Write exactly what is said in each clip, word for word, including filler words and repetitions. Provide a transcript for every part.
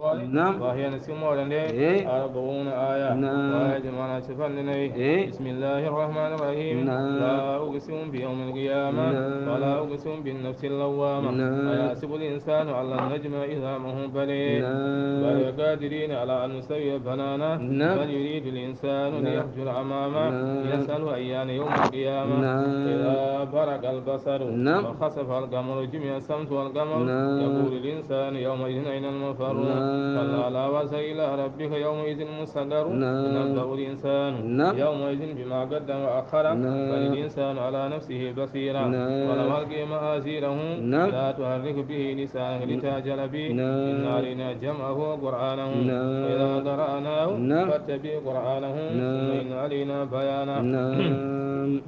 Naam. Wa hiya, no simmoore nde, eh, arba'una aya. Naam. Wa hiya, maana capanɗe nayi. Eh. Bismillahi rahmani rahim. Naam. La uqsimu bi yawmil qiyama. Naam. Wa la uqsimu bin nafsil lawwama. Naam. Ayahsibul insanu allan najma'a idhamahu? Bala. Naam. Bala qadirina ala an nusawwiya banana. Naam. Bal yuridul insanu, naam, liyafjura amama. Naam. Yas'alu ayyana yawmul qiyama. Naam. Idha baraqal basaru. Naam. Wa khasafal qamaru. Jumi'a shamsu wal qamaru. Naam. Yaqulu al insanu yawma idhin ayna al mafar. Naam. Kalla la wazra ila rabbika yawma idhin mustaqarr. Naam. Yunabba al insanu, naam, yawma idhin bima qaddama wa akhkhara. Naam. Bal al insanu ala nafsihi basira. Naam. Wa law alqa ma'azirahu. Naam. La tuharrik bihi lisanaka, naam, lita'jala bihi. Naam. Inna alayna jam'ahu wa qur'anahu. Naam. Wa idha qara'nahu, naam, fattabi' qur'anahu. Naam. Thumma inna alayna bayana. Naam.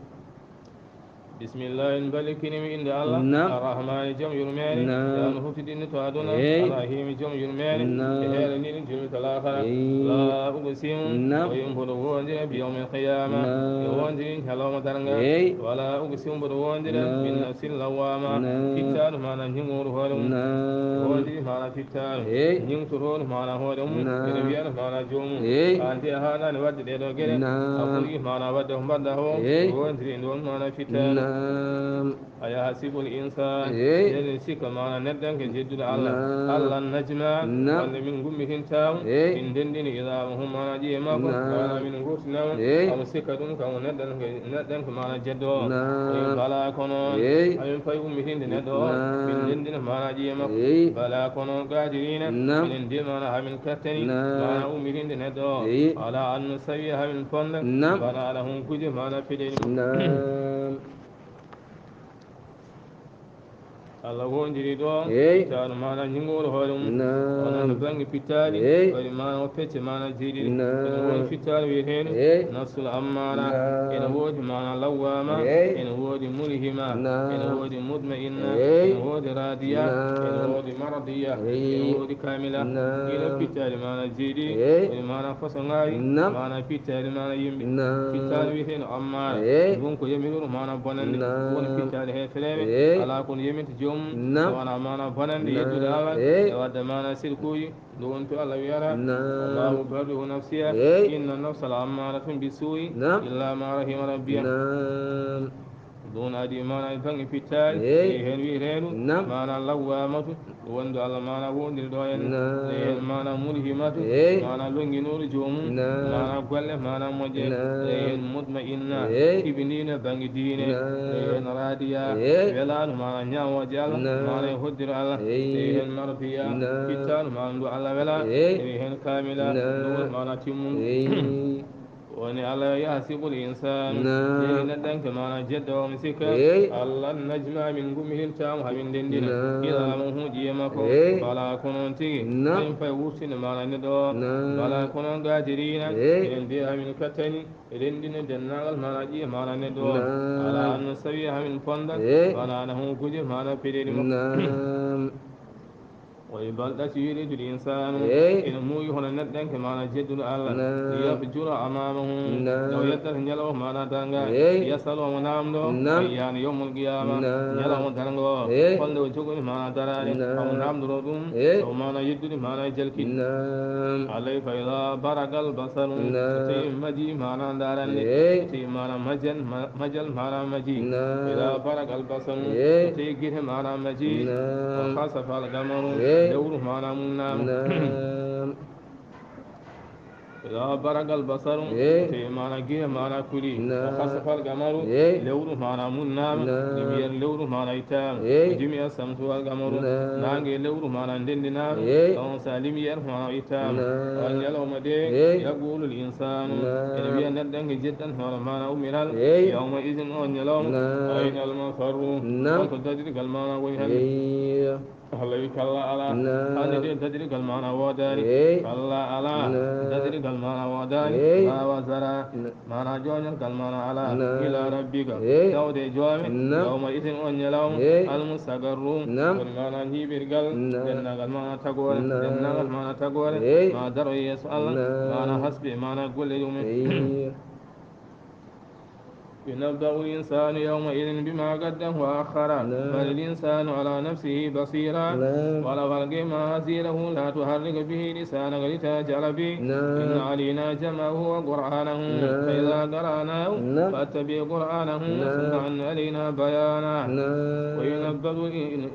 Bismillah, en mballitini mi innde Allah. Naam. Arrahmani, jom yurmeende. Naam. Yo Allah huftidin en to aduna. Eey. Arrahimi, jom yurmeende. Naam. E heeraniiɗo jurmi to laakara. Eey. La uqsimu. Naam. O wi'i mboɗo woondira bi yawmil qiyama. Naam. E woondiri ñalawma darnga. Eey. Wala uqsimu, mboɗo woondira, naam, bin nafsil lawwama. Naam. Fittaandu maana ñiŋooru hoore mum. Naam. Woondiri maana fittaandu. Eey. Ñiŋtotooɗo maana hoore mum. Naam. Ene wiyata maana joomum. Eey. Aan de a haanaani waɗde ɗee ɗoo geɗe. Naam. A ɓuri maana waɗde ko mbaɗɗa ko. Eey. Woondiri ɗoon maana fittaandu. Naam. Ayahsibul insan. Eey. Ene sikka maana neɗɗanke jedduɗo Allah. Naam. Allan najma'a. Naam. Wonde min ngummitintaa mo. Eey. Min ndenndini idhamahu, maana ƴiye makko. Naam. Maana min ngurtina mo. Eey. Omo sikka ɗum kanko neɗɗanke, neɗɗanke maana jeddo o. Naam. O wi'i, bala kono. Eey. Amin pay ummitinde neɗɗo o. Naam. Min ndenndina maana ƴiye makko. Eey. Bala kono qadirina. Naam. Minen de maana hamin kattani. Naam. Maana ummitinde neɗɗo o. Eey. Ala an nusawwiya, hamin ponda. Naam. Banana, hon kuje maana peɗeli. Naam. Allah wondiri ɗo. Eey. Taano maana ñiŋoore hoore mum. Naam. Onon bannge pittaali. Eey. Waɗi maana o pecce maana jeeɗiɗi. Naam. Ene woodi pittaali wiyeteeɗo, eey, nafsul ammaara. Naam. Ene woodi maana lawwaama. Eey. Ene woodi mulhima. Naam. Ene woodi mutma'inna. Eey. Ene woodi raadiya. Naam. Ene woodi maradiya. Eey. Ene woodi kaamila. Naam. Ɗiɗo pittaali maana jeeɗiɗi. Eey. Waɗi maana fasoŋaaji. Naam. Maana pittaali maana yimɓe. Naam. Pittaali wiyeteeɗo ammaara. Eey. Ɗum ko yamirooɗo maana bonannde. Naam. Woni pittaali he fereeɓe. Eey. Alaa ko no yamirta joomum. Naam. So wonaa maana bonannde, naam, yeddude Allah. Eey. E waɗde maana sirkuuji. Ɗum woni to Allah wiyata, naam, "Wallahu mubarri'u nafsiha, eey, inna nafsa la ammaratun bisu'i, naam, illa ma rahima rabbiya." Naam. Ɗum adii maana e baŋnge pittaali, eey, e heen wiyeteeɗo, naam, maana lawwaamatu, ɗum woni ɗo Allah maana wondiri ɗo en. Naam. E heen maana mulhimatu, eey, maana lonnginooɗo joomum, naam, maana golle, maana moƴƴe. Naam. E heen mutma'inna, eey, tibiniino baŋnge diine. Naam. E heen raadiya, eey, welaano maana ñaawooje Allah, naam, maana e hoddiro Allah. Eey. E heen maradiya, naam, pittaano maana ndu Allah wela. Eey. E heen kaamila, naam, ndu woni maana timmundu. Eey. Woni Allah, yahsibul insaanu, naam, yehi neɗɗanke maana jeddo o, omo sikka, eey, allan najma'a, min ngummitintaa mo, hamin ndenndina, naam, idhamahu, ƴiye makko. Eey. Bala, kono on tigi, naam, min pay wurtinde maana neɗɗo o. Naam. Bala, kono on qadirina, eey, enen de hamin kattani renndinde denndaangal maana ƴiye maana neɗɗo o. Naam. Ala an nusawwiya, hamin ponda, eey, bananahu, kuje maana peɗeli makko. Naam. Wa idha, bal ɗati, yuridu l insaanu, eey, ene muuyi hono neɗɗanke maana jedduɗo Allah. Naam. Liyafjura amamahu, naam, taw yeddata ñalawma maana darnga. Eey. Yas'alu, omo naamndo, naam, ayyana yawmul qiyama, naam, ñalawma darnga o. Eey. Holnde o jogori maana daraade, naam, omo naamndoro ɗum, eey, taw maana yeddude maana jalkiti. Naam. Alay fa idha baraqal basaru, naam, so tawi majji maana ndaarande, eey, so tawi maana majjan, ma-, majjal maana majji. Naam. Idha baraqal basaru, eey, so tawi gite maana majji. Naam. Wa khasafal qamaru, eey, lewru maana munnaama. Naam. Idha baraqal basaru, eey, so tawi maana gite maana kuli. Naam. Wa khasafal qamaru, eey, lewru maana munnaama. Naam. Lumière lewru maana ittaama. Eey. Jumi'a shamsu wal qamaru. Naam. Naange lewru maana ndenndinaama. Eey. Ɗon sa lumière maana ittaama. Naam. On ñalawma de, eey, yaqulu l insaanu, naam, ene wiya neɗɗanke jeddanɗo hoore maana ummital. Eey. Yawma idhin, on ñalawma. Naam. Ayna al mafarru? Naam. Holto daɗirgal maana woni hannde? Eey. Allah wi, kalla, alaa. Naam. Hannde de daɗirgal maana woodaani. Eey. Kalla, alaa. Naam. Daɗirgal maana woodaani. Eey. La wazara. Naam. Maana jooñorgal maana alaa. Naam. Ila rabbika. Eey. Tawde e joome. Naam. Yawma idhin, on ñalawma. Eey. Al mustaqarru. Naam. Woni maana jiiɓirgal. Naam. Denndaangal maana tagoore. Naam. Denndaangal maana tagoore. Eey. Ma daro yeeso Allah. Naam. Maana hasbi, maana golle ɗum en. Eey. ينبأ الإنسان يومئذ بما قدم وأخر. نعم. بل الإنسان على نفسه بصيرة. نعم. ولو ألقيت معاذيره لا تحرك به لسانك لتعجل به. نعم. إن علينا جمعه وقرآنه. نعم. فإذا قرأناه نعم. فاتبع قرآنه نعم. ثم إن علينا بيانه. نعم. وينبأ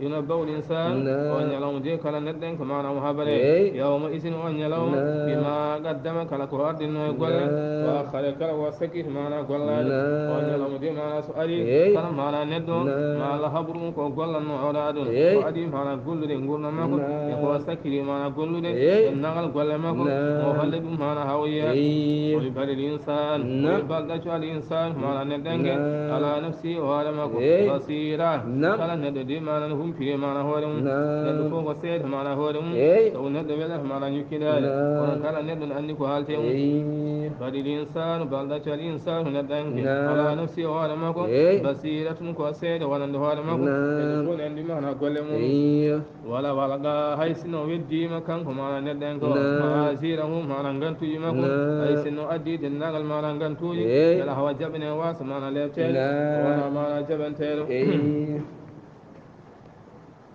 ينبأ الإنسان نعم. O ñalawma de kala neɗɗo en ko maana mo habare. Eey. Yawma isin o ñalawma Naam. Bima qaddama kala ko ardinno e golle. Naam. Wa akhkhara kala o sakki maana gollaade. Naam. O ñalawma de maana so ari Eey. Kala maana neɗɗo Naam. Maana habru ko gollanno o aduna. Eey. Ko adi maana gollude ngurna makko Naam. E ko sakkiri maana gollude Eey. Denndaangal golle makko Naam. O halle ɗum maana hawoya. Eey. O bal al insan Naam. O bal ɗaccu al insan maana neɗɗo en Naam. Ala nafsi o hoore makko Eey. Basira Naam. Kala neɗɗo de maana no humpiri maana hoore mum Naam. Neɗɗo fof ko seede maana hoore mum Eey. Taw neɗɗo weɗata maana ñukkidaade Naam. Kono kala neɗɗo no anndi ko haalte mum Eey. Bal al insanu bal ɗaccu al insanu neɗɗanke Naam. Ala nafsi o hoore makko Eey. Basiratun ko seede wonande hoore makko Naam. Neɗɗo fof no anndi maana golle mum Eey. Wala wala ga hay sino weddiima kanko maana neɗɗanke o Naam. Maasirahu maana ngantuuji makko Naam. Hay sino addi denndaangal maana ngantuuji Eey. Wala hawa jaɓane waasa maana leɓteede Naam. Wona maana jaɓanteeɗo Eey.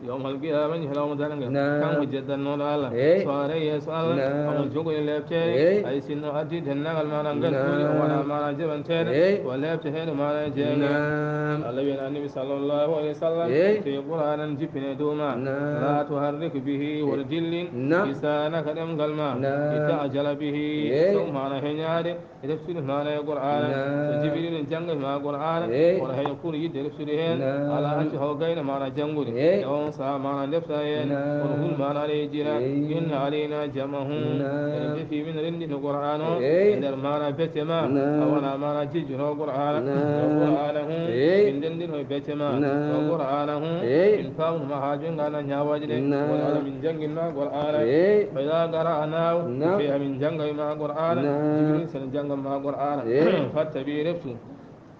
Yawmal qiyamati ñalawma darnga Naam. Kanko jeddannooɗo Allah Eey. So ari yeeso Allah Naam. Omo jogoyi leɓteede Eey. Hay sinno addi denndaangal maana ngantuuji Naam. O wona maana jaɓanteeɗo Eey. Ko leɓteteeɗo maana jeeynge Naam. Allah wiyan annabi sallallahu alayhi wa sallam Eey. Te Qur'aanan jippine dow ma Naam. La tuharrik bihi wor dillin Naam. Lisaanaka ɗemngal ma Naam. Li ta'jala bihi Eey. Sow maana heñaade Reftude maana e Qur'aana. Naam. So Jibriilu janngay ma Qur'aana, Eey. Kono hay pour yiɗde reftude heen, Naam. Alaa accu haw gayna maana janngude. Eey. E oon sahaa maana ndefta heen, Naam. Kono hul maana aɗa yejjira. Eey. Inna alaynaa jam'ahu. Naam. Eɗen defi min renndino Qur'aana o Eey. E nder maana becce ma. Naam. A wona maana jejjuno Qur'aana. Naam. Wa Qur'aanahu. Eey. Min ndenndino e becce ma. Naam. Wa Qur'aanahu. Eey. Min faamnu ma haa jooni ngana ñaawaaji ɗe. Naam. Wona ala min janngin ma Qur'aana. Eey. Fa idaa qara'naahu, Naam. Feeha min janngay ma Qur'aana, Naam. Jibril sen janngan ma Qur'aana. Eey. Fattabi reftu.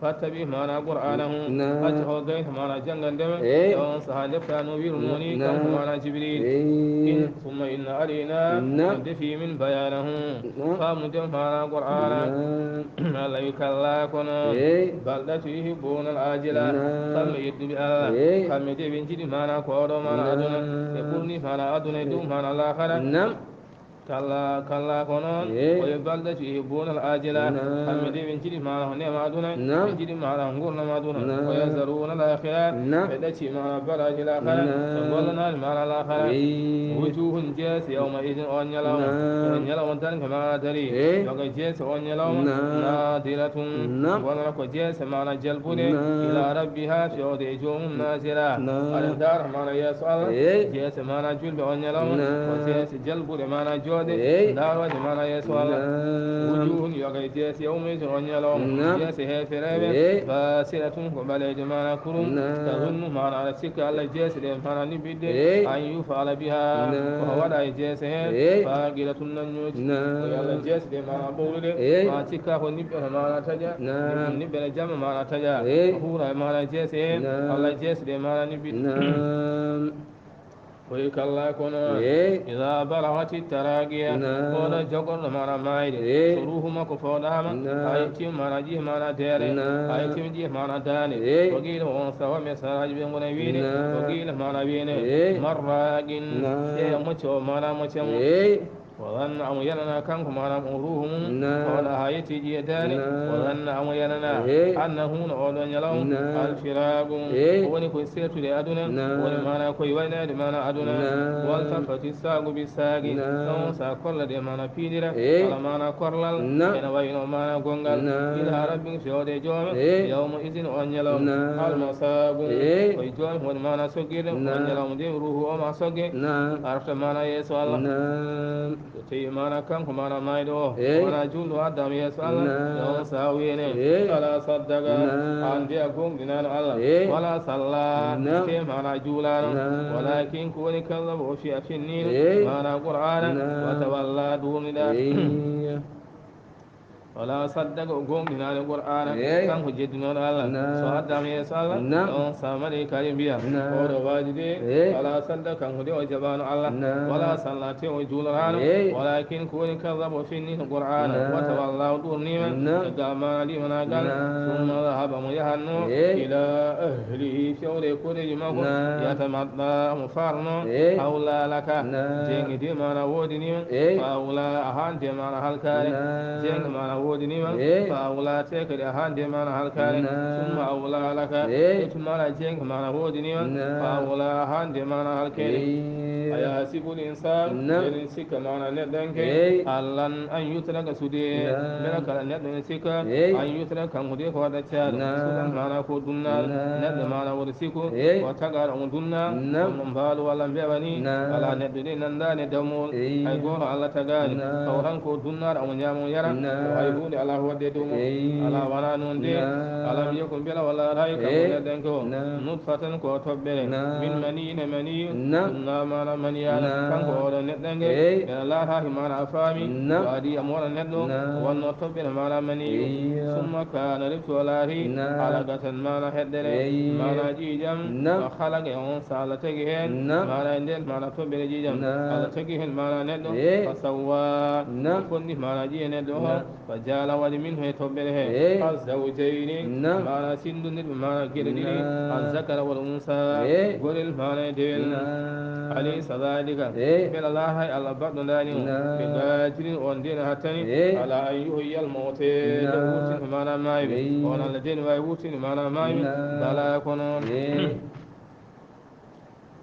Fattabi maana Qur'aanahu. Naam. Acca o gayta maana janngande ma. Eey. E on sahaa ndefta no wi'runo ni, Naam. Kanko maana Jibril. Eey. In, summa inna alaynaa, Naam. Defi min bayaanahu. Naam. Faamude maana Qur'aana. Naam. Allah wi kalla kono. Eey. Bal ɗaccu yuhibbuuna al-aajila. Naam. Kamɓe yedduɓe Allah. Eey. Kamɓe de ɓe njiɗi maana ko oɗo maana Naam. Aduna. Ɓe ɓurni maana aduna e dow maana laakhara. Naam. Kalla, kalla ko noon. Eey. Koye bal ɗaccu yuhibbuuna al-aajila. Naam. Kamɓe de ɓe njiɗi maana ko neema aduna. Naam. Ɓe njiɗi maana ko ngurnam aduna. Naam. Wa yazaruna al-aakhira. Naam. Ɓe ɗacci maana baraaji laakhara. Naam. Ɓe ngollanaani maana laakhara. Eey. Wujuuhun jeese yawma idin on ñalawma. Naam. On ñalawma darnge maana dari. Eey. Yoga jeese on ñalawma. Naam. Naadiratun. Naam. Wonata ko jeese maana jalbuɗe. Naam. Ila rabbiha fewde e joomum naasira. Naam. Aɗa ndaara maana yeeso Allah. Eey. Jeese maana julɓe on ñalawma. Naam. Ko jeese jalbuɗe maana jooɗe. Eey. Ndaarooje maana yeeso Allah. Naam. Wujuuhun yoga e jeese yawma idin on ñalawma. Naam. Jeese heefereeɓe. Eey. Baasiratun ko ɓaleeje maana kurum. Naam. Tazunnu maana aɗa sikka Allah jeese ɗe maana niɓɓiɗde. Eey. An yufala biha. Naam. Ko waɗa e jeese heen. Eey. Faaqiratun nanñooji. Naam. Ko yo Allah jeese ɗe maana ɓowluɗe. Eey. Ma sikka ko niɓɓere maana taƴa. Naam. Niɓɓere, niɓɓere jamma maana taƴa. Eey. Ko huura e maana jeese heen. Naam. Allah jeese ɗe maana niɓɓiɗde. Naam. Koye kalla kono Eey. Idaa balagati taraaqiya Naam. Kono jogorɗo maana maayde Eey. So ruuhu makko fooɗaama Naam. A yettiima maana ƴiye maana deere Naam. A yettiima ƴiye maana daande Eey. Ko qiila on sawa me saraaji ɓe ngona wiide Naam. Ko qiila maana wiine Eey. Marraaqin Naam. Ƴeewa mocce o maana mocce mo Eey. Wa zanna omo yanana kanko maana o ruuhu mum Naam. Fooɗa haa yetti ƴiye daande Naam. Wa zanna omo yanana Eey. Annahu no oɗo ñalawma Naam. Alfiraaqu Eey. Ko woni ko seertude e aduna Naam. Woni maana koye waynaade maana aduna Naam. Waltafati saagu bi saagi Naam. Ɗon sa kollade maana piindira Eey. Kala maana korlal Naam. Ene wayno maana gonngal Naam. Ila rabbin fewde jooma Eey. Yawma idin on ñalawma Naam. Almasaagu Eey. Koye jooni woni maana soggirde Naam. On ñalawma de ruuhu o ma sogge Naam. Arta maana yeeso Allah Naam. So tawi maana kanko maana maayɗo o Eey. Wona juulɗo addaama yeeso Allah Naam. Yo on saha wiyene Eey. Fala saddaqa Naam. Aan mbiya gooŋɗinaano Allah Eey. Wala salla Naam. Te maana juulaano Naam. Walakin ko woni kallaba o fiya finniino Eey. Maana Qur'aana Naam. Wa tawalla duurniɗa Eey. Wala saddaka, o goonɗinaani Qur'aana, kanko jeddinooɗo Allah. So addaama yeeso Allah, on saa malaykaaji mbiya, oɗo waadi de, wala saddaka, kanko de o jaɓaano Allah. Wala salla, te o juularaano. Walakin ko woni, kazzaba, o fenni Qur'aana. Wa tawalla, o ɗuurniima. Gal maana limanaagal. Summa zahaba, mo yahanno. Ila ahlihi, fewre koreeji makko. Yatamatta, mo farno. Awla laka. Jeŋi de maana woodiniima. Fa awla, a hande maana halkaare. Jeŋi maana woodiniima. Fa awla, te kadi a hande maana halkaare. Summa awla laka. Eti maana jeŋi maana woodiniima. Fa awla, a hande maana halkaare. Ayahsibu l-insaanu, ene sikka maana neɗɗanke, allan an yutraka, suuɗe. Mbela kala neɗɗo ene sikka, an yutraka, kanko de ko waɗa caɗo. Suuɗan maana ko dunnaal, neɗɗo maana woto sikku, o tagaaɗo omo dunna, kono mbaalu walla mbewa ni, alaa, neɗɗo de nanndaani e dammuwol, hay gooto Allah tagaani, taw tan ko dunnaɗo omo ñaama, omo yara, o hay huunde alaa ko waɗde e dow mum. Alaa, wonaa noon de. Alam yakun, mbela o laataaki, kanko neɗɗanke o, nutfatan, ko toɓɓere, min maniyyin, e maniyu, summa maana maniyaana, kanko oɗo neɗɗanke, ene laataaki maana, a faami, waadi omo wona neɗɗo, wonno toɓɓere maana maniyu, summa kaana, refti o laati, alaqatan, maana heɗɗere, maana ƴiiƴam, wa khalaqa, e on saa Allah tagi heen, maana e nden maana toɓɓere ƴiiƴam, Allah tagi heen maana neɗɗo, fa sawwa, o fonni maana ƴiiƴe neɗɗo o, fa ja'ala, waɗi minhu, e toɓɓere he, az-zawjayni, maana sinndondirɓe maana geɗe ɗiɗi, az-zakara wal unsa, gorel maana e dewel. Alaysa dhalika, mbela laataaki Allah baɗɗo ndaani o, bi qadirin, on de ene hattani, ala an yuhyiya al-mawta, nde wurtinta maana maayɓe. On Allah de ene waawi wurtinde maana maayɓe. Bala, ko noon.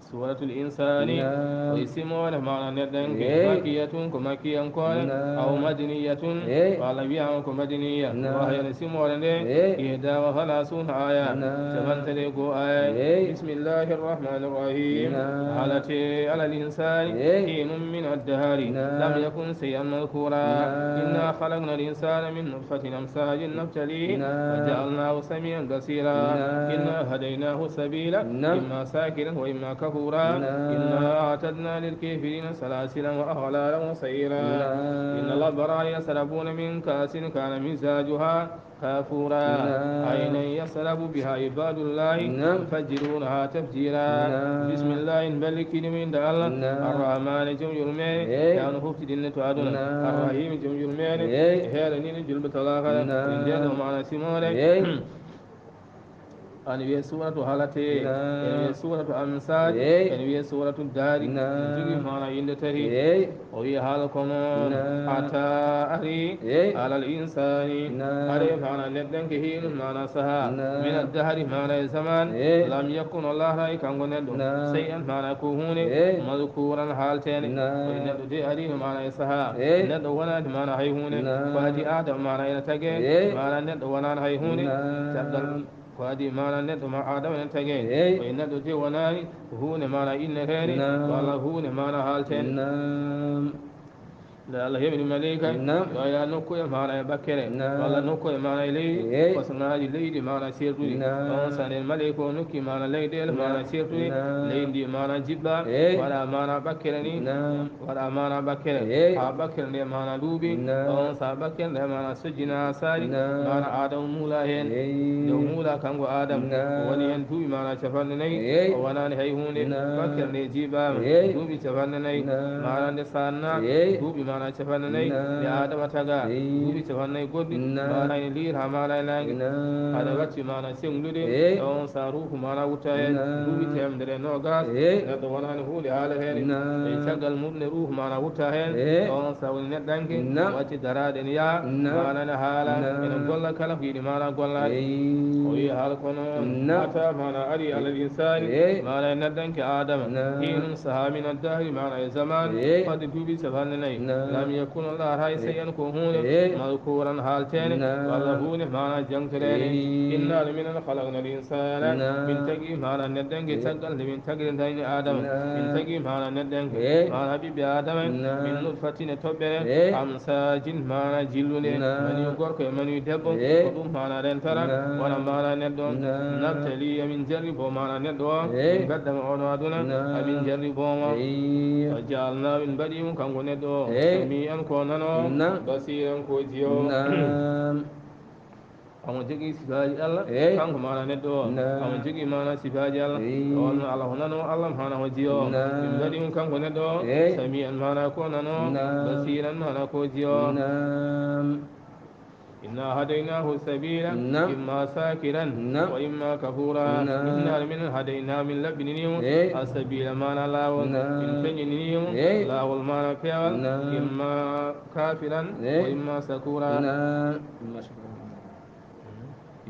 Suuratul Insaani, o simoore maana neɗɗanke, makkiyatun, ko makkiyankoore, aw madaniyatun, walla wiyaama ko madaniya. Wa hiya, simoore nde, ihda wa thalathuna aaya, cappanɗe tati e goo aaya. Bismillahi rahmani rahim. Halate, alal insaani hiinun min ad-dahri lam yakun shay'an madhkuura. Inna khalaqna al-insaana min nutfatin amshaajin nabtaliihi faja'alnaahu samii'an basiira. Inna hadaynaahu sabiila imma shaakiran wa imma kafuura. Inna a'tadna lil kaafiriina salaasilan wa aghlalan wa sa'iira. Innal abraara yashrabuuna min ka'sin kaana mizaajuhaa kaafuura. Aynan yashrabu bihaa ibaadullaahi yufajjiruunahaa tafjiira. Bismillaahi, en mballitiima innde Allah. Arrahmaani, jom yurmeende, tawnoo huftidinne to aduna. Arrahiimi, jom yurmeende, heeraniinde juulɓe to laakara. Ndee ɗoo maana simoore. Ana wiyee suuratu Halate, ene wiyee suuratu Amsaali, ene wiyee suuratu Dahri. Jogii maana innde tati. O wiyi, hal kono, ataa, ari, alal insaani, ari maana neɗɗanke, hiinun maana sahaa, min ad-dahri maana e zaman, lam yakun, o laataaki kanko neɗɗo, shay'an maana ko huunde, madhkuuran haalteende. Ko e neɗɗo de ari maana e sahaa, neɗɗo wonaani maana hay huunde, ko adii Aadama maana ene tagee, maana neɗɗo wonaani hay huunde, caggal Ko adii maana neɗɗo ma Aadama ene tagee. Ko e neɗɗo de wonaani ko huunde maana inneteende, walla huunde maana haalteende. Nde Allah heɓini maleyka, yo yaa nokkuya maana e ɓakkere, walla nokkuya maana e leydi, façonnaaji leydi maana seertuɗi. Ɗon so nden maleyka o nokki maana leyɗeele maana seertuɗi, leydi ndi maana jiɓɓa, waɗa maana ɓakkere ni. Waɗa maana ɓakkere, haa ɓakkere nde maana duuɓi. Ɗon so ɓakkere nde maana sojjina saari, maana Aadama muula heen. Nde o muula kanko Aadama, o woni heen duuɓi maana capanɗe nayi, o wonaani hay huunde. Ɓakkere nde jiiɓaama, duuɓi capanɗe nayi, maana nde saanna, duuɓi maana capanɗe nayi, nde Aadama tagaa, duuɓi capanɗe nayi goɗɗi, maana ene liira haa maana e naange. Aɗa watti maana senndude, ɗon so ruuhu maana wutta heen, duuɓi teemedere e noogaas, neɗɗo wonaani huunde haala heen. E caggal mum nde ruuhu maana wutta heen, ɗon so woni neɗɗanke, watti daraaɗe ene yaha, maana ene haala, ene golla kala ko yiɗi maana gollaade. O wiyi, hal kono, ataa maana ari alal insaani, maana e neɗɗanke Aadama, hiinun sahaa min ad-dahri maana e zaman, fadde duuɓi capanɗe nayi, lam yakun, o laataaki, shay'an ko huunde, madhkuuran haalteende, walla huunde maana jaŋtoreende. Inna, minen, khalaqna al-insaana, min tagi maana neɗɗanke caggal nde min tagiri ndayni Aadama. Min tagi maana neɗɗanke, maana ɓiɓɓe Aadama, min nutfatin e toɓɓere, amsaajin maana jillunde, maniyu gorko e maniyu debbo, ko ɗum maana rentata, wona maana neɗɗo. Nabtali, amin jarribo maana neɗɗo o, min ngaddama oɗo aduna, amin jarribo mo. Fa ja'alnaahu, min mbaɗi mo kanko neɗɗo o, Sami'an ko nano. Naam. Basiran ko jiyo. Naam. Omo jogii sifaaji Allah. Eey. Kanko maana neɗɗo o. Naam. Omo jogii maana sifaaji Allah. Eey. O wonno Allah ko nano, Allah maana ko jiyo. Naam. Min mbaɗi ɗum kanko neɗɗo o. Eey. Sami'an maana ko nano. Naam. Basiran maana ko jiyo. Naam. Inna hadaynahu sabila. Naam. Imma sakiran. Naam. Wa imma kafura. Naam. Inna min hadayna min laɓɓinini mo. Eey. Asabila maana laawol. Naam. Min feññinini mo. Eey. Laawol maana peewal. Naam. Imma kafiran. Eey. Wa imma sakura. Naam. Imma shakura.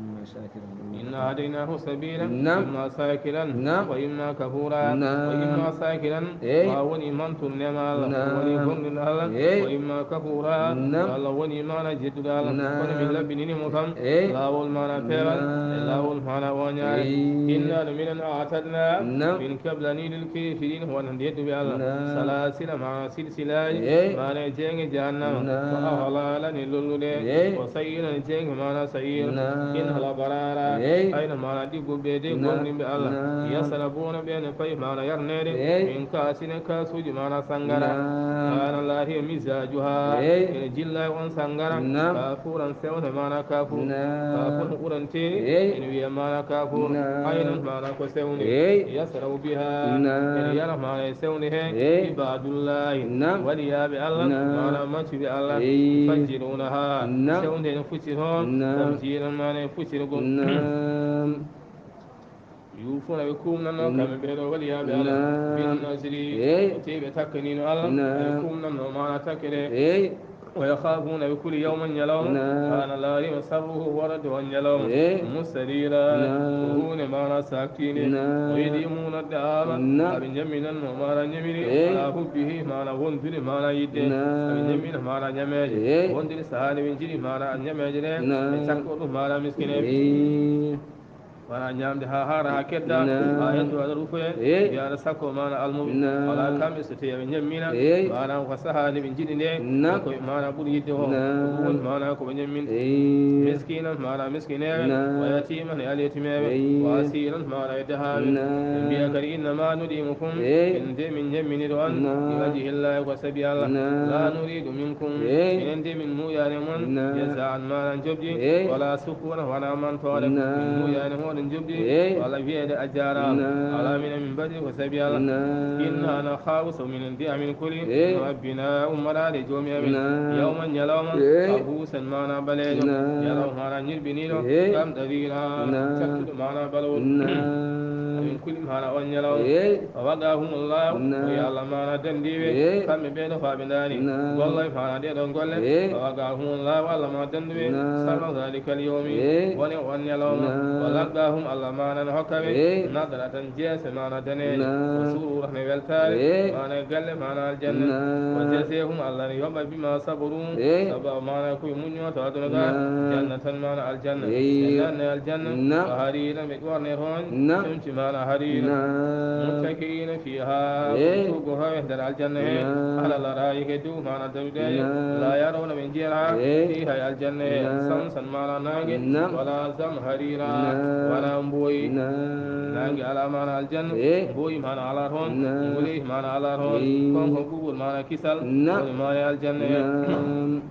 Imma shakiran. Inna hadaynahu sabila. Naam. Imma sakiran. Naam. Wa imma kafura. Naam. Wa imma sakiran. Eey. Ma woni mantur nema Allah. Naam. Woni gomɗinɗo Allah. Eey. Wa imma kafura. Naam. Allah woni maana jedduɗo Allah. Naam. Kono min laɓɓinini mo kam. Eey. Laawol maana peewal. Naam. E laawol maana oñaare. Eey. Inna no minen a'tadna. Naam. Min kablani lil kafirin wonande yedduɓe Allah. Naam. Salasila maana silsilaaji. Eey. Maana e jeenge jahannama. Naam. Ko ahlalan e lolluɗe. Eey. Ko sa'iran e jeenge maana sa'ir. Naam. Inna al abrara. Eey. Ayna maana ɗigguɓe de. Naam. Gomɗinɓe Allah. Naam. Yasrabuna ɓe ne fayi maana yarneede. Eey. Min ka'sin kasuuji maana sangara. Naam. Kana laahi mizajuha. Eey. Ene jilla e on sangara. Naam. Kafuran sewne maana kafur. Naam. Kafur ɓuranteeri. Eey. Ene wiya maana kafur. Naam. Aynun maana ko sewne. Eey. Yasrabu biha. Naam. Ene yara maana e sewne he. Eey. Ibadullahi. Naam. Waliyaaɓe Allah. Naam. Maana mancuɓe Allah. Eey. Fajjirunaha. Naam. Sewne ene fuccitoo. Naam. Tafjiran maana e fuccirgol. Naam. Yufuna ɓe kumnanno kamɓe ɓeɗo waliyaaɓe Allah. Naam. Bin nasri. Eey. Te ɓe takkanino Allah. Naam. Ɓe kumnanno maana takkere. Eey. Wa yakhafuna ɓe kuli yawman ñalawma. Naam. Kana laarima sarruhu worode on ñalawma. Eey. Mustarira. Naam. Ko huunde maana saktinde. Naam. Wa yudimuna da'ama. Naam. Aɓe ñamminanno maana ñamiri. Eey. Ala hubbihi maana wondude maana yidde. Naam. Aɓe ñammina maana ñameeje. Eey. Wondude sahaade ɓe jiɗi maana ñameeje ɗe. Naam. Ɓe cakko ɗum maana miskineeɓe. Eey. Wona ñaamde haa haara, haa kedda, haa heddo aɗa rufoya. Eey. Mbiya aɗa sakko maana almuɓe. Naam. Wala kamɓe so tawi aɓe ñammina. Eey. Maana ko sahaa nde ɓe njiɗi nde. Naam. Ko maana ɓuri yidde o. Naam. Ko ɗum woni maana ko ɓe ñammina. Eey. Miskinan maana miskineeɓe. Naam. Wa yatiman e alyatimeeɓe. Eey. Wa asiran maana e dahaaɓe. Naam. Ɓe mbiya kadi innama nudimukum. Eey. Min de min ñammini ɗo on. Naam. Li wajhillahi ko sabi Allah. Naam. La nuridu minkum. Eey. Minen de min muuyani mon. Naam. Jazaan maana njoɓdi. Eey. Wala Kuna wona mantoore. Naam. Min muuyani hoɗo njoɓdi. Eey. Walla wiyeede a jaaraama. Naam. Ala minen min mbaɗi ko sabi Allah. Naam. Inna nakhafu so minen de amin kuli. Eey. Rabbina ummoraade joomi amin. Naam. Yawman ñalawma. Eey. Abuusan maana ɓaleejo. Naam. Ñalawma maana ñirɓiniiɗo. Eey. Kam ɗariira. Naam. Cattuɗo maana balawol. Naam. Amin kuli maana on ñalawma. Eey. Wa waqahumullahu, Naam. Ko yo Allah maana dandiiɓe, Eey. Kamɓe ɓee ɗo faaɓe ndaani. Naam. Golla e maana ɗee ɗoo golle, Eey. Wa waqahumullahu, Allah maana danduɓe, Naam. Sarra zalikal yawmi, Eey. Wone on ñalawma. Naam. Wa laqqahum, Allah maana no hokka ɓe, Eey. Nadratan jeese maana daneeje, Naam. Wa sururan e weltaare, Eey. Maana e galle maana aljanna. Naam. Wa jazahum, Allah no yoɓa bima sabaru, Eey. Sabu maana ko ɓe muññoo to aduna ga, Naam. Jannatan maana aljanna. Eey. Ɓe naatna e aljanna, Naam. Wa hariiran ɓe ɓorne toon, Naam. Cemci maana hariira. Naam. Muttaki'ina fiihaa, Eey. Ɓe suugo hoowe nder aljanna he. Naam. Alal araa'iki dow maana daruɗeeje. Naam. Laa yarawna ɓe njiyataa Eey. Fiihaa e aljanna he. Naam. Samsan maana naange. Naam. Wala zamhariira. Naam. Wala mbooyi. Naam. Naange alaa maana aljanna. Eey. Mbooyi maana alaa toon. Naam. Nguli maana alaa toon. Eey. Konko ɓuuɓol maana kisal. Naam. Woni maana aljanna he. Naam.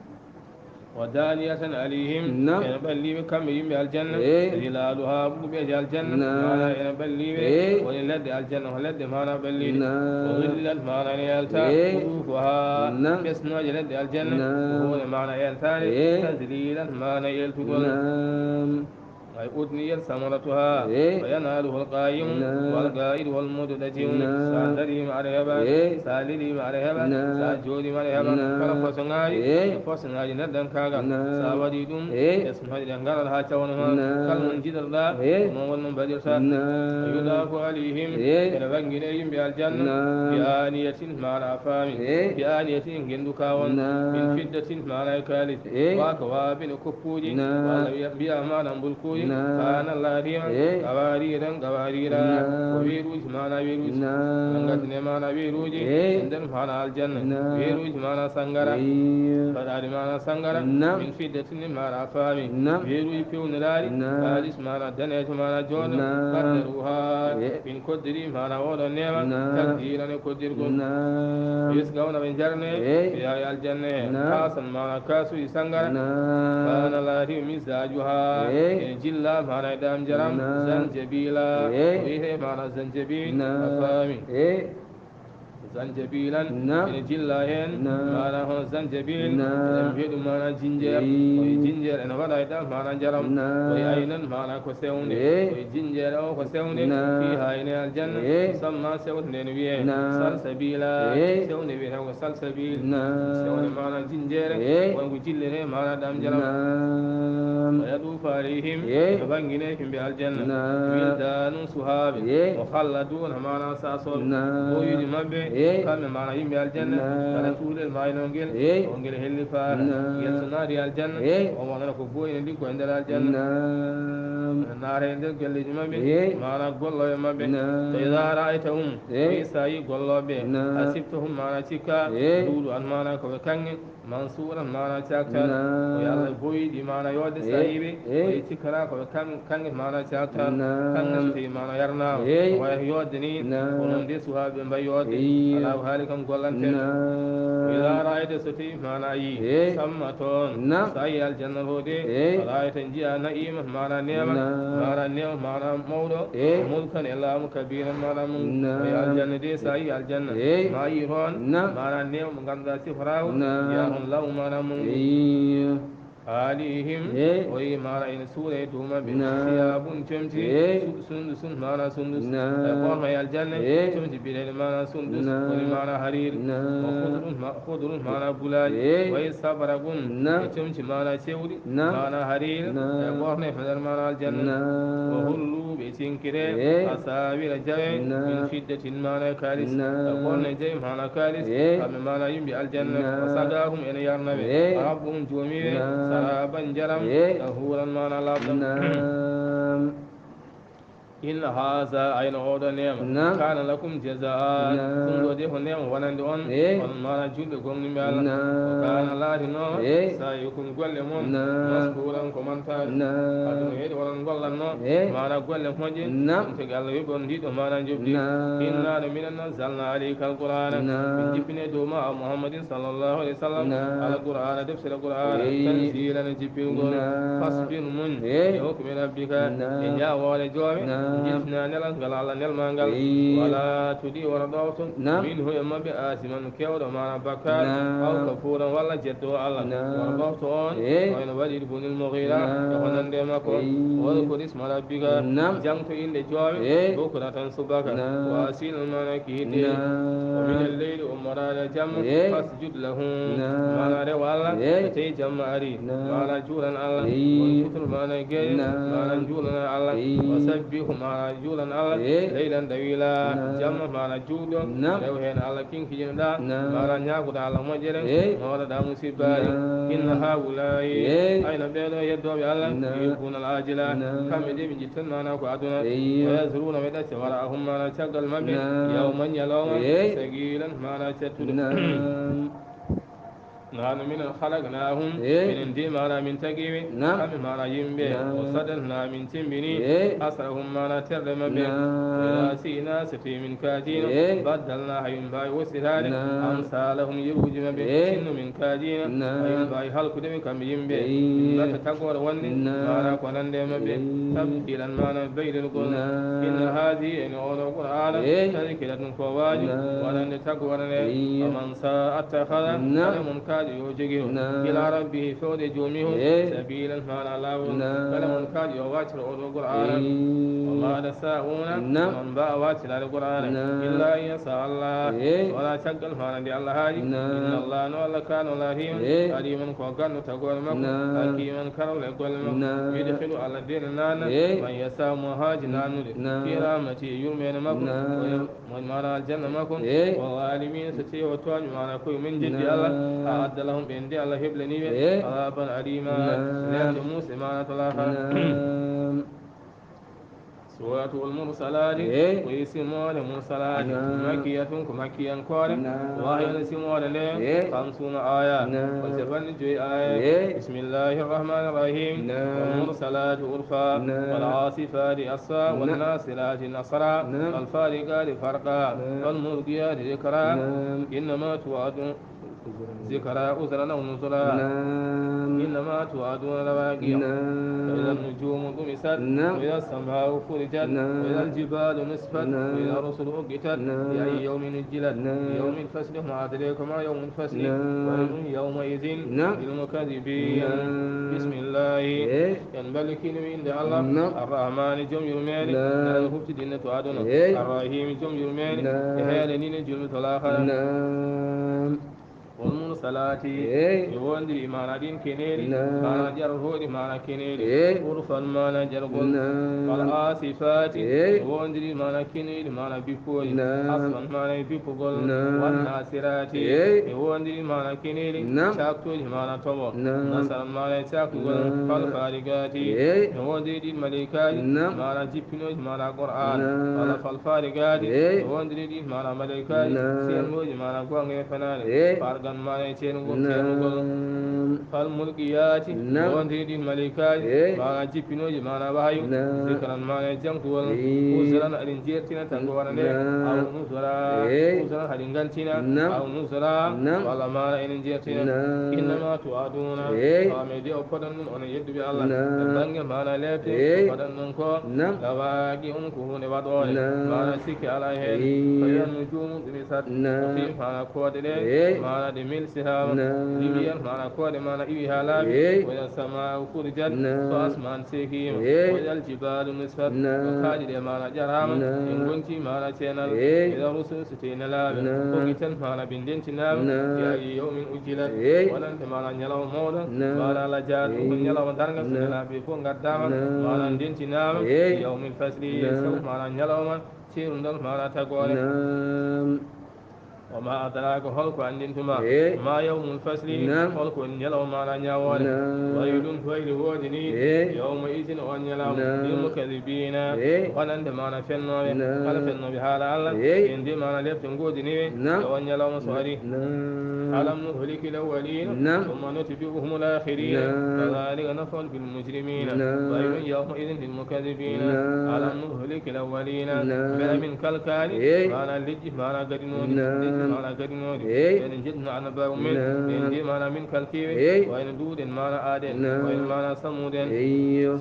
Wa daniyatan alayhim, Naam. Ene ɓalli ɓe kamɓe yimɓe aljanna. Eey. Zilaluha, ɓuuɓeeje aljanna. Naam. Maana ene ɓalli ɓe. Eey. Woni leɗɗe aljanna, ko leɗɗe maana ɓalliɗe. Naam. Wa zillilat, maana ene yalta. Eey. Qutufuha, Naam. Ɓesnooje leɗɗe aljanna. Naam. Ko huunde maana yaltaare. Eey. Tazlilan, maana yaltugol. Naam. Ay udniyat samaratuha. Eey. Wa yanaluhu alqa'imu Naam. Wal qa'idu wal mutadajji'u. Naam. Sa dariima aɗa heɓa. Eey. Sa leliima aɗa heɓa. Naam. Sa jooɗiima aɗa heɓa. Naam. Kala façon ŋaaji, Eey. E façon ŋaaji neɗɗan kaagal. Naam. Sa waɗi ɗum, Eey. Ɓesnooje ɗe ngarat haa cawna ma. Naam. Kala mo njiɗirɗa, Eey. Ko noon woni no mbaɗirta. Naam. Yudafu alayhim, Eey. Ene wangine yimɓe aljanna. Naam. Bi aniyatin, maana a faami. Eey. Bi aniyatin, ngenndu ka on. Naam. Min fiddatin, maana e kaalis. Eey. Wa akwabin, e koppuuji. Naam. Walla wiya, mbiya maana mbulkuuji. Naam. Kaana laatima. Eey. Qawaariira, qawaariira. Naam. Ko weeruuji maana weeruuji. Naam. Ɓe ngaddine maana weeruuji. Eey. E nder maana aljanna. Naam. Weeruuji maana sangara. Eey. Mbaɗaari maana sangara. Naam. Min fiddatin maana a faami. Naam. Weeruuji pewniraaɗi. Naam. Kaalis maana daneejo maana jooɗo. Naam. Qaddaruha. Eey. Min koddiri maana oɗo neema. Naam. Takdiiran e koddirgol. Naam. Yusqawna ɓe jarne. Eey. Ɓe yaawi aljanna he. Naam. Kaasan maana kaasuuji sangara. Naam. Kaana laatima mizaajuha. Eey. Ene jilla maana e ɗam jaram. Naam. Zanjabiila. Eey. O wi'ete maana zanjabiil. Naam. A faami. Eey. Zanjabiilan. Naam. Ene jilla heen. Naam. Maana hono zanjabiil. Naam. Eɗen mbiya ɗum maana jinjeer. Eey. O wi'i jinjeer ene waɗa e ɗam maana jaram. Naam. O wi'i aynan maana ko sewnde. Eey. O wi'i jinjeer o ko sewnde. Naam. Fiiha ene aljanna. Eey. Samma sewnde nde ne wiyee. Naam. Salsabiila. Eey. Sewnde wiyetee ko salsabiil. Naam. Sewnde maana jinjeere. Eey. Won ko jillete maana ɗam jaram. Naam. Wa yaduufu alayhim. Eey. No ɓanngine yimɓe aljanna. Naam. Wildaanun suhaaɓe. Eey. Mukhalladuuna maana saasooɓe. Naam. Ɓooyuuji maɓɓe. Eey. Kamɓe maana yimɓe aljanna. Naam. Kala cuulel maayno ngel. Eey. O ngel helli faata. Naam. Ngel so naati aljanna. Eey. O wonata ko booyni liggo e nder aljanna. Naam. Naata e nder galleeji maɓɓe. Eey. Maana gollooɓe maɓɓe. Naam. Fa idaa ra'aytahum. Eey. Tawi so a yii gollooɓe. Naam. Hasibtahum maana cikka. Eey. Luuɗu an maana ko ɓe kaŋŋe. Mansuuran maana caktal. Naam. O Yalla boyɗi maana yoode. Eey. Sahiiɓe. Eey. O cikkata ko ɓe kaŋ-, kaŋŋe maana caktal. Naam. Kaŋŋe so tawi maana yarnaama. Eey. Waya yoode ni. Naam. Ko noon de suhaaɓe mbayi yoode. Eey. Alaa ko haali kam gollanten. Naam. Idaa ra'ayta so tawi maana a yii. Eey. Samma toon. Naam. So a yii aljanna to de. Eey. Ra'ayta njiya na'iima maana neema. Naam. Maana neema maana mawɗo. Eey. Mulkan e laamu kabiiran maana mum. Naam. O yii aljanna de so a yii aljanna. Eey. Ma a yii toon. Naam. Maana neema mo ngannduɗaa siforaama. Naam. Njiya toon laamu maana mum. Eey. Alihim. Eey. O yii maana ene suura e dow maɓɓe. Naam. Siyaabun comci. Eey. Su-, sundusun maana sundus. Naam. E ɓorno e aljanna. Eey. Comci biyeteeɗi maana sundus. Naam. Woni maana hariir. Naam. Wa khudrun ma-, khudrun maana bulaaji. Eey. Wa istabraqun. Naam. E comci maana cewɗi. Naam. Maana hariir. Naam. E ɓorno e nder maana aljanna. Naam. Wa hullu ɓe cinkire. Eey. Asaawira jawe. Naam. Min fiddatin maana e kaalis. Naam. E ɓorno e jawe maana kaalis. Eey. Kamɓe maana yimɓe aljanna. Naam. Wa saqaahum ene yarna ɓe. Eey. Rabbuhum joomi ɓe. Naam. Saraban njaram. Eey. Tahuuran maana laaɓɗam. Naam. Inna haza, ayno oɗo neema. Naam. Kana lakum jazaa. Naam. Ɗum ɗo de ko neema wonande on. Eey. On maana julɓe gomɗinɓe Allah. Naam. Wa kana laatino. Eey. Sa'yukum golle mon. Naam. Mashkuran ko mantaade. Naam. Aduna heedi onon gollanno. Eey. Maana golle moƴƴe. Naam. Ɗum tagi Allah yoɓi on ndiɗo maana njoɓdi. Naam. Inna no minen nazzalna alayka alqur'ana. Naam. Min jippine dow ma a Muhammadin sallallahu alayhi wa sallam. Naam. Alqur'ana deftere Qur'ana. Eey. Tanzilan jippingol. Naam. Fasbir muñ. Eey. E hukmi rabbika. Naam. E ñaawoore joome. Naam. Jiltina nelal ngal Allah nelma ngal. Eey. Wala tudi wala ɗofto. Naam. Minhu e maɓɓe asiman kewɗo maana bakkaat. Naam. Aw kafuuran walla jeddo Allah. Naam. Wala ɗofto on. Eey. Wayno Walid bunil Mughira. Naam. E ko nande makko. Eey. Wadkur isma rabbika. Naam. Jangto innde joome. Eey. Bukratan subaka. Naam. Wa asilan maana kiite. Naam. Wa minal layli ummoraade jamma. Eey. Fasjud lahu. Naam. Maana rew Allah. Eey. So tawi jamma ari. Naam. Maana juulan Allah. Eey. Won sutur maana geɗe. Naam. Maana juulana Allah. Eey. Wa sabbihu maana juulan Allah. Eey. Laylan dawila. Naam. Jamma maana juuɗo. Naam. Rew heen Allah kinkijinoɗa. Naam. Maana ñaagoɗa Allah moƴƴere. Eey. Nooɗoɗa musibbaaji. Naam. Inna haulaa'i. Eey. Ayno ɓeeɗo yeddooɓe Allah. Naam. Yuhibbuna al-ajila. Naam. Kamɓe de ɓe njiɗtan maana ko aduna. Eey. Wa yazruuna ɓe ɗacca wara'ahum maana caggal maɓɓe. Naam. Yawman ñalawma. Eey. Sagilan maana cattuɗo. Naam. Nahnu minen khalaqnahum. Eey. Minen de maana min tagi ɓe. Naam. Kamɓe maana yimɓe. Naam. Wa sadadna min timbini. Eey. Asrahum maana terɗe maɓɓe. Naam. Wa idha shi'na so tawi min kaajino. Eey. Baddalna hay min mbaawi wositaade. Naam. Amsalahum yeruuji maɓɓe. Eey. Sinno min kaajino. Naam. Hay min mbaawi halkude ɓe kamɓe yimɓe. Eey. Min mbaɗta tagore wonde. Naam. Maana ko nande maɓɓe. Eey. Tabdilan maana baylirgol. Naam. Inna haadihi ene oɗo Qur'aana. Eey. Tazkiratun ko waaju. Naam. Waɗande tagore nde. Eey. Faman sha'a ittakhadha. Naam. Kala mon kaajo yo jogino. Naam. Ila rabbihi fewde joomi o. Eey. Sabilan maana laawol. Naam. Kala mon kaajo yo waaciro oɗo Qur'aana. Eey. Wa ma tasha'una. Naam. Onon mbaawa waaciraade Qur'aana. Naam. Illa an yasha Allah. Eey. Wala caggal maana nde Allah haaji. Naam. Inna Allah no Allah kana laatiima. Eey. Aliman ko ganndo tagore makko. Naam. Hakiman karol e golle makko. Naam. Yudkhilu Allah deenanana. Eey. Man yasha mo haaji nanude. Naam. Fi rahmati e yurmeende makko. Naam. Ko Mo maana aljanna makko. Eey. Wa zalimin so tawi o tooñi maana koye mum jeddi Allah. Naam. A adda لهم ɓen de Allah heblani ɓe عذابا أليما. Na'am. Lelnde muusɗe maana to laakara. Na'am. Suratul Mursalati. Ko e simoore Mursalati. Makkiyatun, ko makkiyankoore. Wahyun, simoore nde خمسون آية, ko capanɗe joyi aaya. Bismillahir Rahmanir Rahim. Wal Mursalati Urfa. Fal Asifati Asfa. Wan Nasirati Nasra. Fal Fariqati Farqa. Fal Mulqiyati Dhikra. Innama tu'adun ذكرى عذرا أو نذرا. إنما توعدون لواقع. فإذا النجوم طمست. وإذا السماء فرجت. وإذا الجبال نسفت. وإذا الرسل أقتت. لأي يوم أجلت. ليوم الفصل. وما أدراك ما يوم الفصل. ويل يومئذ للمكذبين. بسم الله. En mballitiino innde Allah. Arrahmani, jom yurmeende, nana huɓtidinne to aduna. Arrahimi, jom yurmeende, e heelaniinde julɓe to laakara. Wal Mursalati, e wondiri maana ɗin keneeli, maana jarotooɗi, maana keneeli. Urfan, maana jargol. Fal Asifati, e wondiri maana keneeli, maana bippooji. Asfan, maana e bippugol. Wan Nasirati, e wondiri maana keneeli, caktooji, maana toɓo. Nasran, maana e caktugol. Fal Farigati, e wondiri ɗin malaykaaji, maana jippinooji, maana Qur'an. Wala fal Farigati, e wondiri ɗin maana malaykaaji, seernooji, maana goonga e fenaande. Fargan, maana e ceenugol, ceenugol. Fal Mulqiyati, e wondiri ɗin malaykaaji, maana jippinooji, maana wahayu. Zikran, maana e jangtugol. Uzran, aɗin jeertina tan ko wona nde. Aw nuzra, uzran, haɗi gantina. Aw nuzra, wala maana enen jeertina. Innama tu'aduna, faamee de o koɗan ɗum onon yedduɓe Allah. E bannge maana leefte, o koɗan ɗum ko lawaqi'un, ko huunde waɗoore. Maana sikke alaa heen. Fa idan nujumu ɗumisat. Ko fii maana koode ɗe, maana ɗe milsiraama. Lumière, maana koode maana iwi haa laaɓi. Wa idan samaa'u furijat, so asmaan seekiima. Wa idal jibaalu nussifat, no kaaƴe ɗe maana ƴaraama, ɗe ngonti maana ceenal. Idal rusulu, so tawii nelaaɓe, uqitat, maana ɓe ndentinaama. Bi ayyi yawmin ujjilat, wonande maana ñalawma mawɗo, maana lajaaɗo, ko ñalawma darngal, so nelaaɓe fof ngaddaama, maana ndentinaama. Yawmil fasli, sabu maana ñalawma ceerundal, maana tagoore. Wa ma adraka, holko anndintuma? Ma yawmul fasli, holko woni ñalawma maana ñaawoore? Waylun, waylu woodani, yawma idin, on ñalawma, lil mukaddibiina, wonande maana fennooɓe. Kala fennooɓe haala Allah, en de maana lepte ngoodani ɓe e on ñalawma so ari. Alam nuhlikil awwalina, thumma nutbi'uhumul akhirina, kadhalika naf'alu bil mujrimina. Waylun yawma idin lil mukaddibiina. Alam nuhlikil awwalina, mbela min kalkaani maana leƴƴi maana gadinooɗi, leƴƴi maana gadinooɗi. Ɓen njeddino annabaaɓe mumen, ɓen de maana min kalkiiɓe, wayno Luuɗ en maana Aad en, wayno maana Samuud en.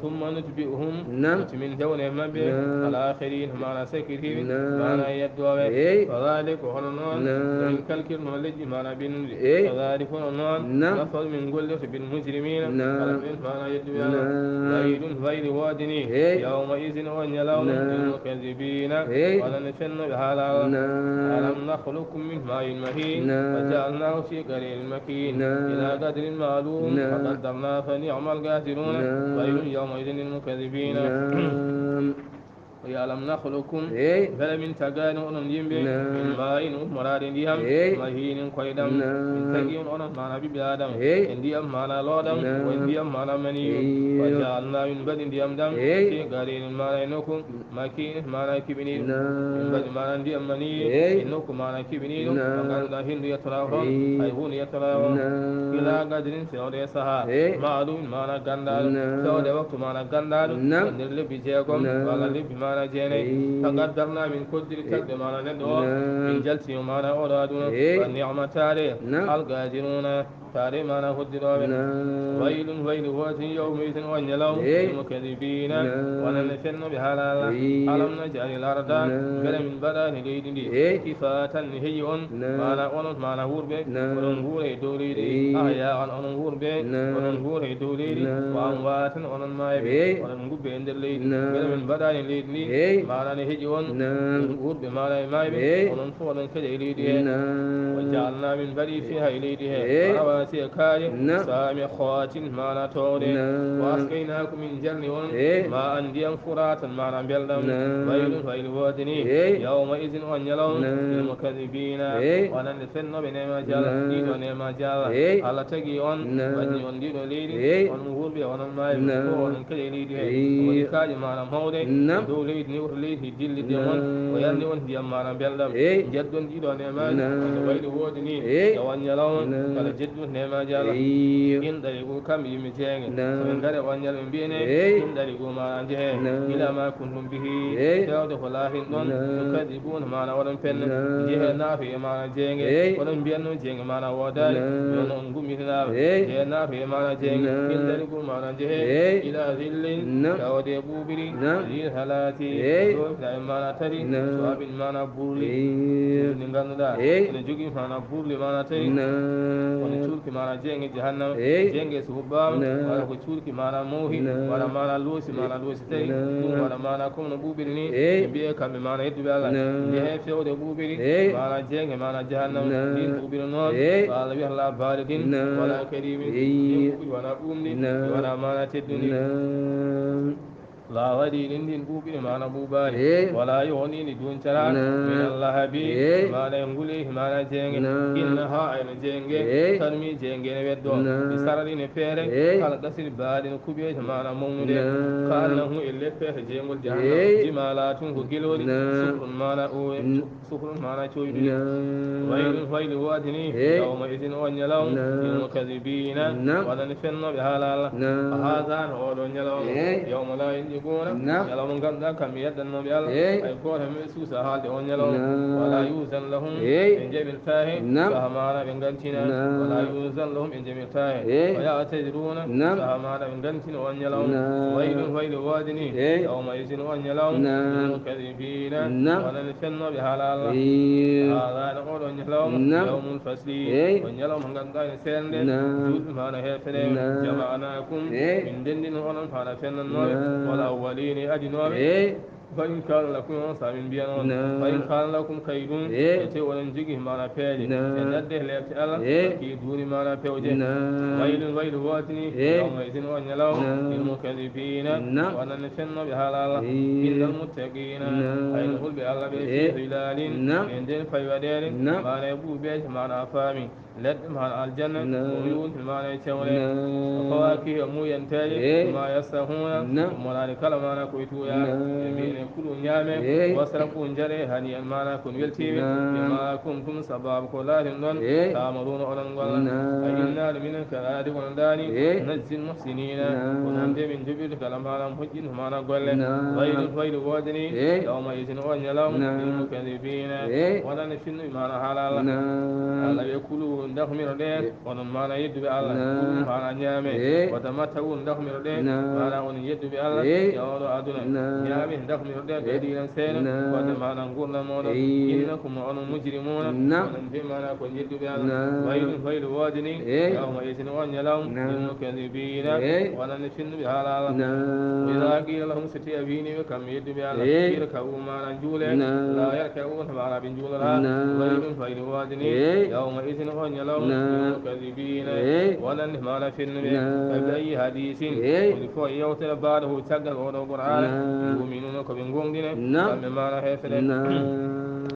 Summa nutbi'uhum, totti min dewna e maɓɓe, al aakhiriin, maana sakkitiiɓe, maana yeddooɓe. Fa dhaalika, ko hono noon min kalkirnoo leƴƴi maana ɓennuɗi. Fa dhaalika, hono noon, naf'alu, min gollirta bil mujrimiina, kala ɓen maana yedduɓe Allah. Waylun, waylu woodani, yawma idin, on ñalawma, lil mukaddibiina, wonande fennooɓe haala Allah. Alam nakhluqkum min ma'in mahin, fa ja'alnahu fi qararin makin, ila qadarin ma'lum, fa qaddarna, fa ni'mal qadiruna. Waylun yawma idin lil mukaddibiina. O wi'i, alam nakhluqkum, mbela min tagaani onon yimɓe, min ma'in, ummoraade ndiyam, mahinin, koyɗam. Min tagi on onon, maana ɓiɓɓe Aadama, e ndiyam, maana looɗam, ko e ndiyam, maana maniyu. Wa ja'alna, min mbaɗi ndiyam ɗam, fi qararin, maana e nokku, makin, maana kiɓiniiɗo. Min mbaɗi, maana ndiyam maniyu e nokku, maana kiɓiniiɗo, mo ngannduɗaa henndu yettotaako toon, hay huunde yettotaako toon. Ila qadarin, fewde e sahaa, ma'lum, maana ganndaaɗo, fewde waktu, maana ganndaaɗo, ko nder lebbi jeegom, walla lebbi, maana jeenayi. Fa qaddarna, min koddiri tagɗe, maana neɗɗo o, min jaltimo, maana oɗo aduna, wa ni'ma, taade, al qadiruna, taade, maana hoddirooɓe. Waylun, waylu woodani, yawma idin, on ñalawma, lil mukaddibiina, wonande fennooɓe haala Allah. Alam naj'alil arda, mbela min mbaɗaani leydi ndi, kifatan, ne heƴi on, maana onon, maana wuurɓe, oɗon nguura e dow leydi. Ahya'an, onon wuurɓe, oɗon nguura e dow leydi. Wa amwaatan, onon maayɓe, oɗon ngubbe e nder leydi. Mbela min mbaɗaani leydi ndi, maana ne heƴi on, wuurɓe, maana e maayɓe, onon fof oɗon keƴa e leydi he. Wa ja'alna, min mbaɗi fiha, e leydi he, rawasiya, Sekaye, Naam. Sami Khatin, mana towde. Naam. Wa asqaynakum, min jarni on, Eey. Ma an ndiyam furatan, mana belɗam. Naam. Waylun, waylu woodani. Eey. Yawma izin, on ñalawma, Naam. Lil mukadibina, Eey. Wonande fennoɓe neema Jalla, Naam. Ɗiɗo neema Jalla. Eey. Allah tagi on, Naam. Waɗni on ndiɗo leydi, Eey. Onon wuurɓe, onon maayɓe, Naam. Ko onon kadi e leydi he. Eey. Woni kaaƴe mana mawɗe, Naam. Dow leydi ni, woto leydi dillitde mon, Naam. O yarni on ndiyam mana belɗam. Eey. Njeddon ɗiɗo neemaaji, Naam. Wonde waylu woodi ni, Eey. E on ñalawma, Naam. Kala jedduɗo neemaaji Allah. Eey. In ɗaliqu, kamɓe yimɓe jeenge. Naam. Ɓe ngare on ñalawma ɓe mbiyane, Eey. In ɗaliqu mana njehe. Naam. Ila ma kuntum bihi, Eey. Fewde ko laatin ɗon, Naam. Tukadibuna mana oɗon penna. Naam. Njehe naatu e mana jeenge. Eey. Oɗon mbiyanno jeenge mana woodaani. Naam. Jooni on gummitinaama. Eey. Njehe naatu e mana jeenge. Naam. In ɗaliqu mana njehe. Eey. Ila zillin, Naam. Tawde ɓuuɓiri. Naam. Zil halaati. Eey. Jooni e mana tati. Naam. So abin mana burli. Eey. Ndi ngannduɗaa. Eey. Ene jogii mana burli mana tati. Naam. Kono cuurki mana jeenge jahannama. Eey. Jeenge so huɓɓaama. Naam. Wala ko cuurki mana moohi. Naam. Wala mana loosi, mana Eey. Loosi tawi. Naam. Ɗum wala mana comme no ɓuuɓiri ni. Eey. Ɓe mbiye kamɓe mana yedduɓe Allah. Naam. Njehe fewde ɓuuɓiri. Eey. Mana jeenge, mana jahannama. Naam. Ndin ɓuuɓiri noon. Eey. Ko Allah wiyata la baridin. Naam. Wala karimin. Eey. Ndin ɓuuɓiri wona ɓuuɓndi. Naam. Wona mana teddundi. Naam. La waɗi ɗin, ɗin ɓuuɓiri mana ɓuuɓaani. Eey. Wala yoni ni duncaraani. Naam. Min allahabi. Eey. Mana e nguli, mana jeenge. Naam. Inna ha ayno jeenge. Eey. Tarmi jeenge ne weddo. Naam. Bi sarari ne feere. Eey. Kala gasiri baɗi no kuɓeeje mana mawnude. Naam. Ka annahu e leppete jeengol jahannama. Eey. Jimala tun ko gilori. Naam. Sufrun mana uwe. N-, Sufrun mana coyɗude. Naam. Waylun, waylu woodani. Eey. Yawma idin on ñalawma. Naam. Lil mukadibina. Naam. Wonande fennoɓe haala Allah. Naam. Fa haza no oɗo ñalawma. Eey. Yawma la yantiquna. Naam. Ñalawma ganduɗa kam mi yeddannoɓe Allah. Eey. Hay goto men suusa haalde on ñalawma. Naam. Wala yuzan lahum. Eey. Ɓe jaɓirta he. Naam. Saha mana ɓe gantina. Naam. Wala yuzan lahum ɓe jaɓirta he. Eey. Wa ya'taziruna. Naam. Saha mana ɓe gantina on ñalawma. Naam. Waylun, waylu woodani. Eey. Yawma idin on ñalawma. Naam. Lil mukadibina. Naam. Wonande fennoɓe haala Allah. Eey. Haala no oɗo ñalawma. Naam. Yawmul fasli. Eey. Ko ñalawma ganduɗa ne seernde. Naam. Juulɓe mana heefereɓe. Naam. Jama'nakum. Eey. Min ndenndino onon fana fennannooɓe. Naam. Wal awwalina, e adinooɓe. Eey. Fa in kana lakum, on sa min mbiyan on. Naam. Fa in kana lakum kaydun, Eey. E te onon jogii mana peeje. Naam. E nder de leefte Allah, Eey. Ki duuni mana pewje. Naam. Waylun, waylu woodani. Eey. Yawma idin on ñalawma. Naam. Lil mukadibina. Naam. Wonande fennooɓe haala Allah. Eey. Innal muttaqina. Naam. Hayno hulɓe Allah ɓe Eey. Fi zilalin. Naam. E nder faywaɗeere. Naam. Mana e ɓuuɓeeje, mana a faami. Leɗɗe mana aljanna, Naam. Uyun mana e cewre. Naam. Fawakihi e muyanteeje, Eey. Ma yastahuna, Naam. Moraani kala mana koye tuuya. Naam. E mbiyen e kulu ñaame, Eey. Wasrabu njare, hani en mana kon weltiiɓe. Naam. Bima kuntum sababu ko laatin ɗon, Eey. Ta'maluna onon golla. Naam. A innani minen kala adi kono daani, Eey. Najzil muhsinina. Naam. Ko noon de min joɓirta kala mana moƴƴin mana golle. Naam. Waylun, waylu woodani. Eey. Yawma idin on ñalawma. Naam. Lil mukadibina. Eey. Wonande finnuɓe mana haala Allah. Naam. Allah ɓe kulu ndahmiro ɗe. Eey. Onon mana yedduɓe Allah. Naam. Kulu mana ñaame. Eey. Wa tamatta'u ndahmiro ɗe. Naam. Mana onon yedduɓe Allah. Eey. E oɗo aduna. Naam. Ñaame ndahmiro ɗe. Eey. Ɓeydi en seeɗa. Naam. Wonde mana ngurndan moɗon. Eey. Innakum onon mujrimuna. Naam. Onon be mana ko yedduɓe Allah. Naam. Waylun, waylu woodani. Eey. Yawma idin on ñalawma. Naam. Lil mukadibina. Eey. Wonande finnuɓe haala Allah. Naam. Wa idha qila lahum, so tawi a wiiniɓe kamɓe yedduɓe Allah. Eey. Irka'u mana juule. Naam. La yarka'una mana ɓe juulata. Naam. Waylun, waylu woodani. Eey. Yawma idin on ñalawma. Naam. Lil mukadibina. Eey. Wonande mana fennuɓe. Naam. Fa bi ayyi hadisin. Eey. Woni fof e yewtere baɗo ho caggal oɗo Qur'aana. Naam. Yu'minuna ko ɓe gonɗine. Naam. Kamɓe mana heefere. Naam.